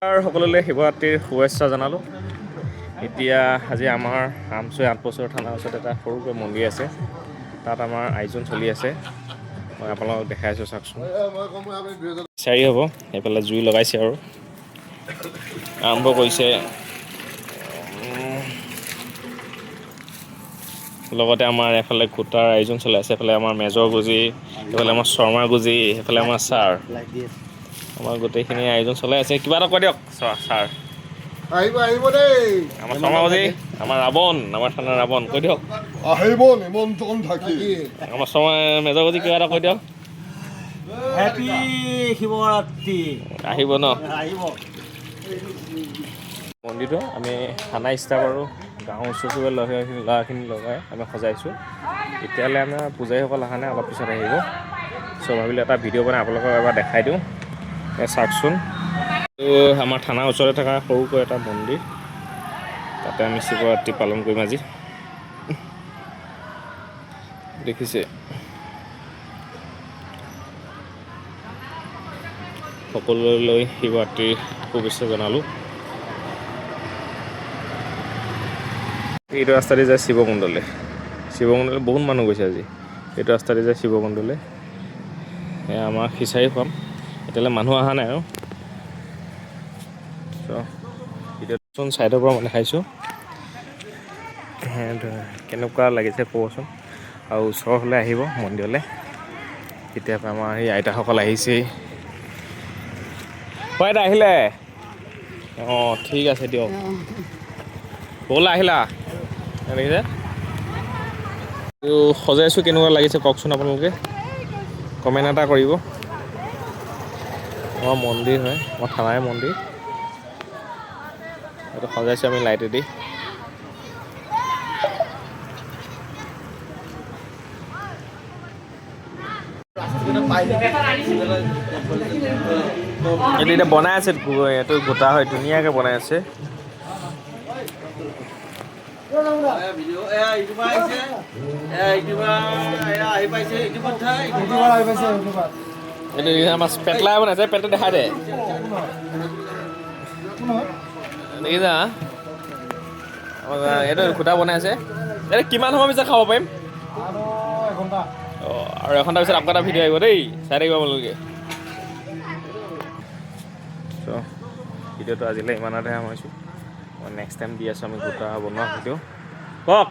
সকলোলৈ শিৱৰাত্ৰিৰ শুভেচ্ছা জনালোঁ। এতিয়া আজি আমাৰ আমচৈ আঠবছৰ থানাৰ ওচৰত এটা সৰুকৈ মন্দিৰ আছে, তাত আমাৰ আয়োজন চলি আছে। মই আপোনালোকক দেখাই আছোঁ, চাওকচোন। বিচাৰি হ'ব, এইফালে জুই লগাইছে আৰু আৰম্ভ কৰিছে। লগতে আমাৰ এফালে খুটাৰ আয়োজন চলাই আছে। এফালে আমাৰ মেজৰ গুজি, এইফালে আমাৰ শৰ্মা গুজি, সেইফালে আমাৰ ছাৰ, আমাৰ গোটেইখিনি আয়োজন চলাই আছে। কিবা এটা কৈ দিয়ক ছাৰ। আহিব আহিব দেই। আমাৰ শৰ্মা গুজি, আমাৰ ৰাৱণ, আমাৰ থানাৰ ৰাৱণ, কৈ দিয়ক। আহিব, নিমন্ত্ৰণ থাকি। আমাৰ শৰ্মা মেজৰ গুজি, কিবা এটা কৈ দিয়ক। হেপী শিৱৰাত্ৰি। আহিব ন? আহিব। মন্দিৰটো আমি থানা ষ্টাফ আৰু গাঁৱৰ ওচৰ চুবুৰীয়া ল'ৰাখিনি লগাই আমি সজাইছোঁ। এতিয়ালৈ আমাৰ পূজাৰীসকল অহা নাই, অলপ পিছত আহিব। চ' ভাবিলোঁ এটা ভিডিঅ' বনাই আপোনালোকক এবাৰ দেখাই দিওঁ। এই চাওকচোন, এইটো আমাৰ থানাৰ ওচৰতে থকা সৰুকৈ এটা মন্দিৰ। তাতে আমি শিৱৰাত্ৰি পালন কৰিম আজি। দেখিছে, সকলোলৈ শিৱৰাত্ৰিৰ শুভেচ্ছা জনালোঁ। এইটো ৰাস্তা দি যায় শিৱকুণ্ডলৈ। শিৱকুণ্ডলৈ বহুত মানুহ গৈছে আজি। এইটো ৰাস্তা দি যায় শিৱকুণ্ডলৈ। এয়া আমাৰ খিচাৰি খুৱাম। এতিয়ালৈ মানুহ অহা নাই আৰু। চ' ভিডিঅ'চোন ছাইডৰ পৰা মই দেখাইছোঁ, কেনেকুৱা লাগিছে ক'বচোন। আৰু ওচৰ হ'লে আহিব মন্দিৰলৈ। কেতিয়াবা আমাৰ এই আইতাসকল আহিছেই। অ' আইতা আহিলে? অঁ, ঠিক আছে দিয়ক। ব'লা, আহিলা। দেখিছে, সজাইছোঁ, কেনেকুৱা লাগিছে কওকচোন আপোনালোকে, কমেণ্ট এটা কৰিব। আমাৰ মন্দিৰ হয়, আমাৰ থানাৰে মন্দিৰ। এইটো সজাইছোঁ আমি লাইটেদি। এইটো এতিয়া বনাই আছে, এইটো গোটা হয়, ধুনীয়াকৈ বনাই আছে। এইটো আমাৰ পেটলাই বনাইছে, পেটটো দেখাই দে। দেখিছা, এইটো খুটা বনাই আছে। এইটো কিমান সময় পিছত খাব পাৰিম? অঁ, আৰু এঘণ্টাৰ পিছত আকৌ এটা ভিডিঅ' আহিব দেই, চাই থাকিব আপোনালোকে। চ' ভিডিঅ'টো আজিলৈ ইমানতে সামৰিছোঁ। মই নেক্সট টাইম দি আছোঁ আমি গোটা বনোৱা ভিডিঅ'। কওক।